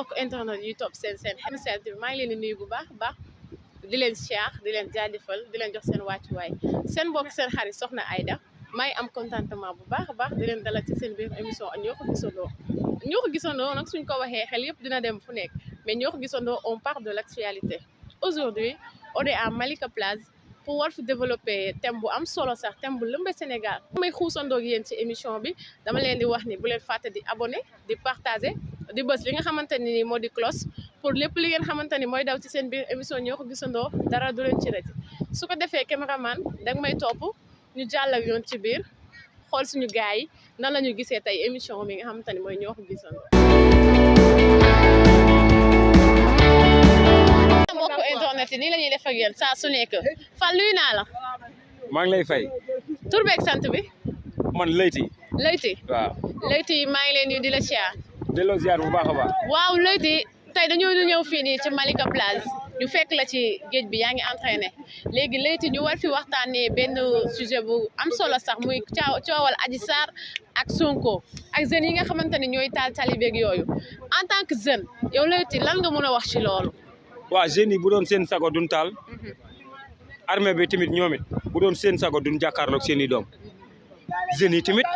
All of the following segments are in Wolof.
mbokk internet yu topp seen Xel mu Selleuu TV maa ngi leen di nuyu bu baax di leen siyaar di leen jaajëfal di leen jox seen wàccuwaay seen mbokk seen xarit soxna Aïda may am contentement bu baax di leen dalal ci seen biir émission ñoo ko gisandoo nag suñ ko waxee xel yëpp dina dem fu nekk mais ñoo ko gisandoo on parle de l'actualité. Aujourd'hui on est à Malika Place pour war fi développer thème bu am solo sax thème bu lëmbe Sénégal. may xuusandoo ak yéen ci émission bi dama leen di wax ni bu leen fàtte di abonné di partager di bës li nga xamante ni moo di cloche pour lépp li ngeen xamante ni mooy daw ci seen biir émission ñoo ko gisandoo dara du leen ci rëcc su ko defee caméraman danga may topp ñu jàll ak yoon ci biir xool suñu gars yi nan la ñu gisee tey émission bi nga xamante ni mooy ñoo ko gisandoo. mbokk internet yi nii la ñuy def ak yéen saa su nekk Fall nuyu naa la. maa ngi lay fay. tur beeg sant bi. man Leyti. Leyti. waaw Leyti maa ngi leen di la siyaar. delloo ziar bu baax a baax. waaw Leyti tey dañoo ñëw fii nii ci Malika Place ñu fekk la ci géej bi yaa ngi entraîné léegi Leyti ñu war fi waxtaanee benn sujet bu am solo sax muy coowal Adji Sarr ak Sonko ak jeunes yi nga xamante ni ñooy taal tali beeg yooyu en tant que jeune yow Leyti lan nga mën a wax ci loolu. waaw jeunes yi bu doon seen sago duñ taal. armée bi tamit ñoom it bu doon seen sago duñ jàkkaarloog seen i doom jeunes yi tamit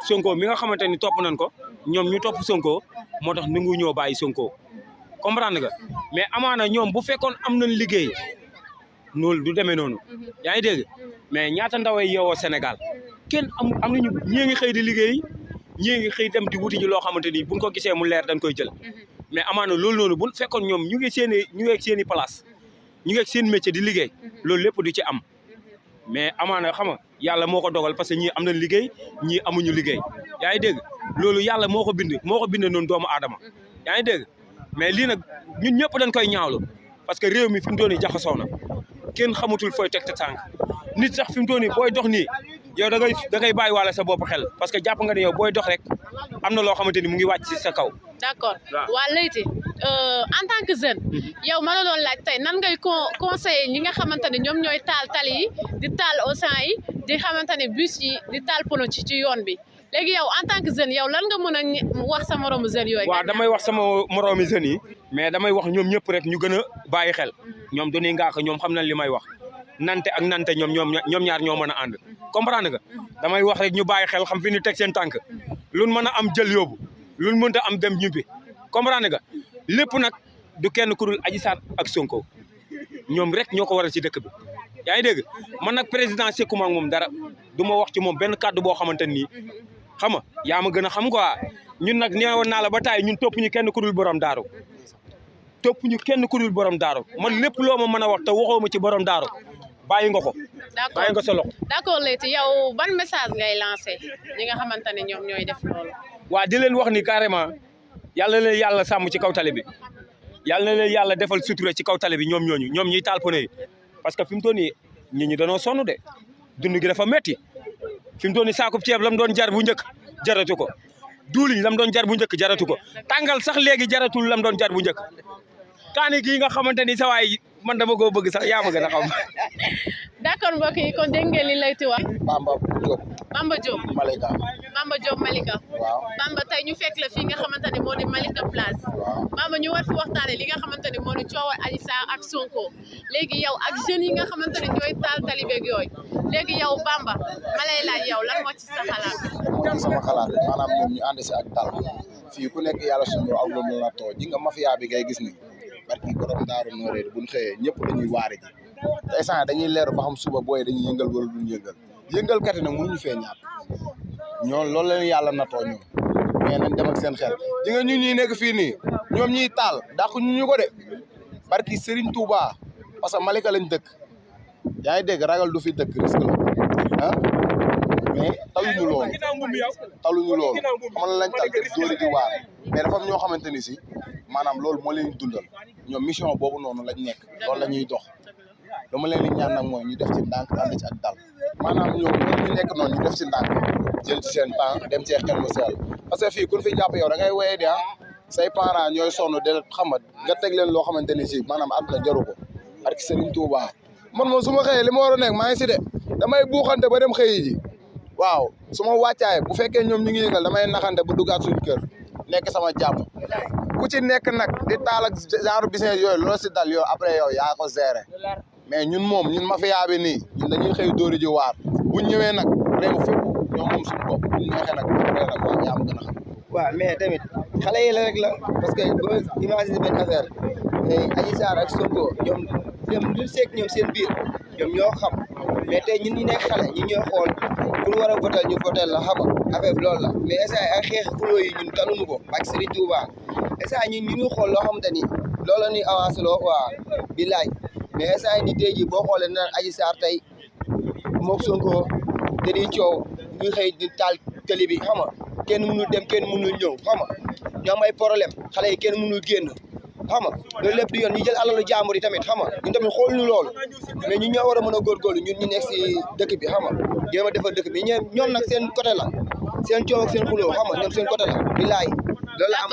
Sonko mi nga xamante ni topp nañ ko ñoom ñu topp Sonko moo tax nangu ñoo bàyyi Sonko comprendre nga mais amaana ñoom bu fekkoon am nañ liggéey noonu du demee noonu yaa ngi dégg mais ñaata ndaway yeewoo Sénégal kenn am nañu ñii ngi xëy di liggéey ñii ngi xëy dem di wuti ji loo xamante ni buñ ko gisee mu leer dañ koy jël mais amaana loolu noonu bu fekkoon ñoom ñu ngi seen i place ñu ngi seen métier di liggéey loolu lépp du ci am mais amaana xam nga yàlla moo ko dogal parce que ñii am nañ liggéey ñii amuñu liggéey yaa ngi dégg loolu yàlla moo ko bind noonu doomu aadama yaa ngi dégg mais lii nag ñun ñëpp dañ koy ñaawlu parce que réew mi fi mu doon jaxasoo na kenn xamatul fooy teg te tànk nit sax fi mu doon booy dox nii yow da ngay bàyyi wàlla sa bopp xel parce que jàpp nga ne yow booy dox rek am na loo xamante ni mu ngi wàcc ci sa kaw. d'accord waa Leyti en tant que jeune yow ma la doon laaj tey nan ngay conseiller ñi nga xamante ne ñoom ñooy taal tali yi di taal Auchan yi di xamante ne bus yi di taal pono ci yoon bi léegi yow en tant que jeune yow lan nga mën a wax sa moroomu jeune yooyu. waaw damay wax sama moroomi jeunes yi mais damay wax ñoom ñëpp rek ñu gën a bàyyi xel ñoom dañuy ngaaka ñoom xam nañ li may wax nante ak nante ñoom ñaar ñoo mën a ànd comprendre nga damay wax rek ñu bàyyi xel xam fi ñu teg seen tànk luñ mën a am jël yóbbu luñ mënta am dem ñibbi comprendre nga lépp nag du kenn ku dul Adji Sarr ak Sonko ñoom rek ñoo ko waral ci dëkk bi yaa ngi dégg man nag président sekkuma ak moom dara du ma wax ci moom benn kàddu boo xamante nii xam nga yaa ma gën a xam quoi ñun nag neewoon naa la ba taay ñun topp ñu kenn ku dul borom daaru man lépp loo ma mën a wax te waxoo ma ci borom daaru bàyyi nga ko. d'accord bàyyi nga sa loxo. d'accord Leyti yow ban message ngay lancé ñi nga xamante ne ñoom ñooy def loolu. waa di leen wax ni carrément yàlla leen yàlla sàmm ci kaw tali bi yàlla na leen yàlla defal sutura ci kaw tali bi ñoom ñiy taal pneu yi parce que fi mu toll nii nit ñi danoo sonn de dund gi dafa metti fi mu toll nii saakub ceeb lam doon jar bu njëkk jaratu ko duuliñ lam doon jar bu njëkk jaratu ko tàngal sax léegi jaratul lam doon jar bu njëkk kaani gii nga xamante ni sa waay man dama koo bëgg sax yaa ma gën a xam. d'accord mbokk yi kon dégg ngeen li Leyti wax. Bamba Diop Malika. waaw Bamba tey ñu fekk la fii nga xamante ne moo di Malika Place. waaw Bamba ñu war fi waxtaane li nga xamante ne moo di coowal Adji Sarr ak Sonko léegi yow ak jeunes yi nga xamante ne ñooy taal tali beeg yooyu léegi yow Bamba ma lay laaj yow lan moo ci sa xalaat. sama xalaat maanaam ñoom ñu ànd si ak dal fii ku nekk yàlla suñu ak loolu la too ji nga mafia bi ngay gis ni barki borom daaru nooree buñ xëyee ñëpp dañuy waare ji te instant dañuy leeru ba xam suba booy dañuy yëngal wala duñ yëngal kat yi nag mënuñu fee ñaat ñoom loolu leen yàlla natoo ñoom mais nañ dem ak seen xel ji nga ñun ñi nekk fii nii ñoom ñiy taal dàq ñu ko de barki Serigne Touba parce que Malika lañ dëkk yaa ngi dégg ragal du fi dëkk risque la ah mais taluñu loolu xam nga lañ tal def dóori di waar mais dafa am ñoo xamante ni si maanaam loolu moo leen dundal ñoom mission boobu noonu lañ nekk loolu la ñuy dox dama leen di ñaan nag mooy ñu def ci ndànk ànd ci ak dal maanaam ñoom ñu nekk noonu ñu def ci ndànk jël ci seen temps dem ci Xel mu Selleuu parce que fii ku fi jàpp yow da ngay wéyee di say parents ñooy sonn de xam nga teg leen loo xamante ni si maanaam àdduna jaru ko ak Serigne Touba man moom su ma xëyee li ma war a nekk maa ngi si de damay buuxante ba dem xëyi ji waaw su ma wàccaay bu fekkee ñoom ñu ngi yëngal damay naxante ba duggaat suñu kër nekk sama jàmm ku ci nekk nag di taal ak genre business yooyu loolu si dal yow après yow yaa ko gérer mais ñun moom ñun mafia bi nii ñun dañuy xëy dóori ji waar buñ ñëwee nag réew fépp ñoom moom suñu bopp buñ neexee nag après nag waaw yaa am gën a xam. waaw mais tamit xale yi la rek la parce que boo imaginer benn affaire Adji Sarr ak Sonko ñoom lu seeg ñoom seen biir ñoom ñoo xam mais tey ñun ñu nekk xale ñi ñooy xool pour war a votel ñu votel la xam nga affaire bi loolu la mais instant ay xeex xuloo yi ñun taluñu ko ak Serigne Touba instant ñun ñu ngi xool loo xamante ni loolu la ñuy avancé loo quoi billaay mais instant ni tey jii boo xoolee naan Adji Sarr tey moog Sonko dañuy coow ñu xëy di taal télé bi xam nga kenn mënul dem kenn mënul ñëw xam nga ñoo am ay problème xale yi kenn mënul génn xam nga loolu lépp di yoon ñu jël alalu jàmbur yi tamit xam nga ñun tamit xool ñu loolu mais ñun ñoo war a mën a góorgóorlu ñun ñu nekk si dëkk bi xam nga jéem a defar dëkk bi ñoom nag seen côté la seen coow ak seen xuloo xam nga ñoom seen côté la bilaay loolu la am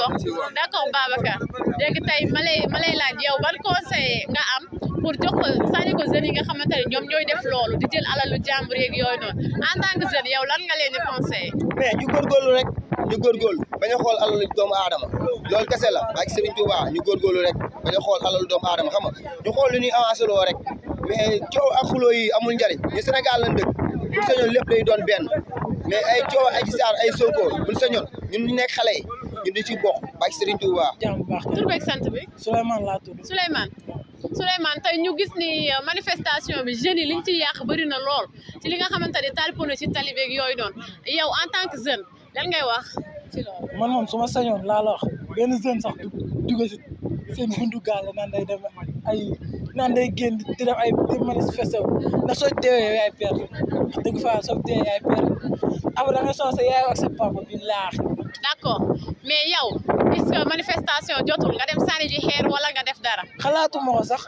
d'accord Babacar léegi tey ma lay laaj yow ban conseil nga am pour jox ko sànni ko jeunes yi nga xamante ne ñoom ñooy def loolu di jël alalu jàmbur yeeg yooyu noonu en tant que jeune yow lan nga leen di conseillé. mais ñu góorgóorlu rek ñu góorgóorlu bañ a xool alalu doomu aadama loolu kese la ak Serigne Touba ñu góorgóorlu rek bañ a xool alalu doomu aadama xam nga ñu xool lu ñuy avancé loo rek mais coow ak xuloo yi amul njariñ ñu Sénégal lañ dëkk buñ sañoon lépp day doon benn mais ay coow Adji Sarr ay Sonko buñ sañoon ñun ñu nekk xale yi ñun di ci bokk ak Serigne Touba. jàmm bu baax tur beeg sant bi. Souleymane laa tudd. Souleymane tey ñu gis ni manifestation bi jeunes yi liñ ci yàq bëri na lool ci li nga xamante ne talpono ci tali beeg yooyu noonu yow en tant que jeune lan ngay wax ci loolu. man moom su ma sañoon laa la wax benn jeune sax dugg si seen buntu gaal naan day dem ay naan day génn di def ay di manifester wu ndax soo teewee yaay perte wax dëgg fa soo teewee yaay perte après da nga soxla sa yaay ak sa papa bi laax. d'accord mais yow est-ce que manifestation jotul nga dem sànni ji xeer wala nga def dara. xalaatu ma ko sax.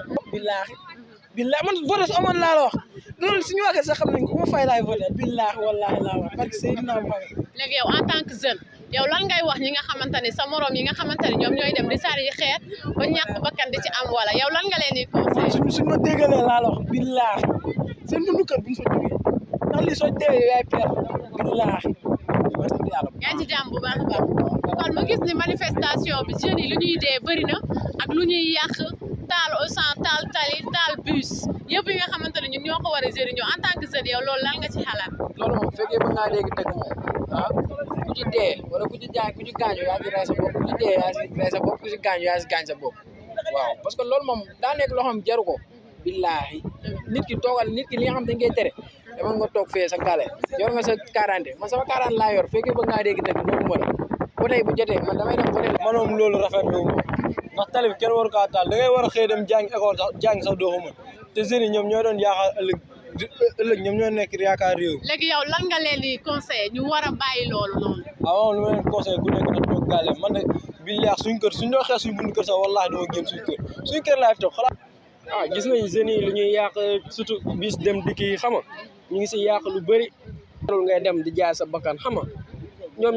billaahi man voté su amoon laa la wax loolu suñu waxee sax xam nañ ko ku ma fay laay voté billaahi wallaahi laa wax parce que Seydina Mohamed. léegi yow en tant que jeune yow lan ngay wax ñi nga xamante ne sa morom yi nga xamante ne ñoom ñooy dem di sànni ji xeer ba ñàkk bakkan di ci am wala yow lan nga leen di conseillé. suñ ma déggalee laa la wax billaahi seen dundu kër buñ fa jógee ndax lii soo teewee yaay perte billaahi. yaa ngi ci jàmm bu baax a baax kon ma gis ni manifestation bi jeunes yi lu ñuy dee bëri na ak lu ñuy yàq taal Auchan taal tali taal bus yëpp yi nga xamante ne ñun ñoo ko war a jëriñoo en tant que jeune yow loolu lan nga ci xalaat. loolu moom fekkee ba ngaa dégg dëgg moom ku ci dee wala ku ci gaañu yaa ci rey sa bopp ku ci dee yaa ci rey sa bopp ku ci gaañu yaa ci gaañ sa bopp waaw parce que loolu moom daa nekk loo xam jaru ko billaahi nit ki toogal nit ki li nga xam dañ koy tere dama nga toog fee sa gale yor nga sa 40 man sama 40 laa yor fekkee ba ngaa dégg dëgg moom la ba tey bu jotee man damay dem ba tey man moom loolu rafetlu wu ma ndax tali bi kenn waru kaa taal da ngay war a xëy dem jàng école sax jàng sax doo ko mën te jeunes yi ñoom ñoo doon yaakaar ëllëg ñoom ñoo nekk yaakaar réew mi. léegi yow lan nga leen di conseillé ñu war a bàyyi loolu noonu. waaw moom lu ma leen conseillé ku nekk na toog gaale man de billahi suñ kër suñ doon xeex suñ buntu kër sax wallaahi dama génn suñ kër laay toog xalaat. gis nañu jeunes yi lu ñuy yàq surtout bis dem dikk yi xam nga ñu ngi si yàq lu bëri loolu ngay dem di jaay sa bakkan xam nga ñoom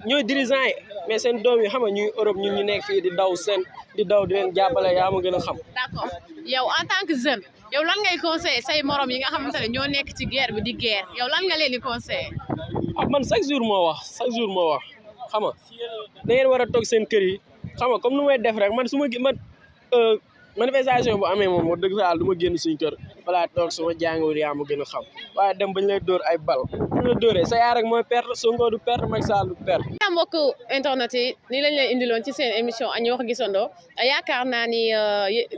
ñooy dirigeant yi mais seen doom yi xam nga ñuy Europe ñun ñu nekk fii di daw di leen jàppale yaa ma gën a xam. d'accord yow en tant que jeune yow lan ngay conseillé say morom yi nga xamante ne ñoo nekk ci guerre bi di guerre yow lan nga leen di conseillé. man chaque jour moo wax xam nga da ngeen war a toog seen kër yi xam nga comme nu may def rek man su ma manifestation bu amee moom wax dëgg fa yàlla du ma génn suñu kër balaa toog suma jàngawul yaa ma gën a xam waaye dem bañ lay dóor ay bal bu la dóoree sa yaa rek mooy perte Sonko du perte Macky Sall du perte. mbokk internet yi nii lañ leen indiloon ci seen émission Nioko Guissando yaakaar naa ni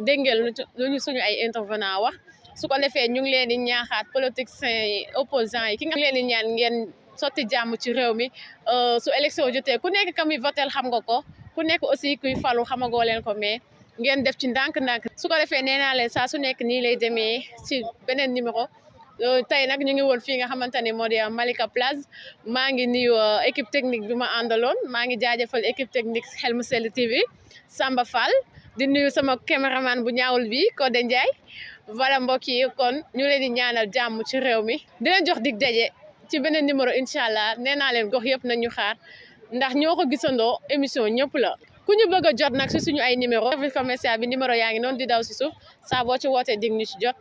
dégg ngeen lu ñu suñu ay intervenant wax su ko defee ñu ngi leen di ñaaxaat politiciens yi opposants yi ki nga leen di ñaan ngeen sotti jàmm ci réew mi su élection jotee ku nekk ka muy votel xam nga ko ku nekk aussi kuy falu xamagoo leen ko mais ngeen def ci ndànk-ndànk su ko defee nee naa leen saa su nekk nii lay demee ci beneen numéro tey nag ñu ngi woon fii nga xamante ni moo di Malika Plage maa ngi nuyu équipe technique bi ma àndaloon maa ngi jaajëfal équipe technique XEL MU SELLEU TV Samba Fall di nuyu sama caméraman bu ñaawul bi Codé Ndiaye voilà mbokk yi kon ñu leen di ñaanal jàmm ci réew mi di leen jox dig daje ci beneen numéro incha allah nee naa leen gox yëpp nañu xaar ndax ñoo ko gisandoo émission ñëpp la. ku ñu bëgg a jot nag si suñu ay numéro service commercial bi numéro yaa ngi noonu di daw si suuf saa boo ci wootee dig ñu ci jot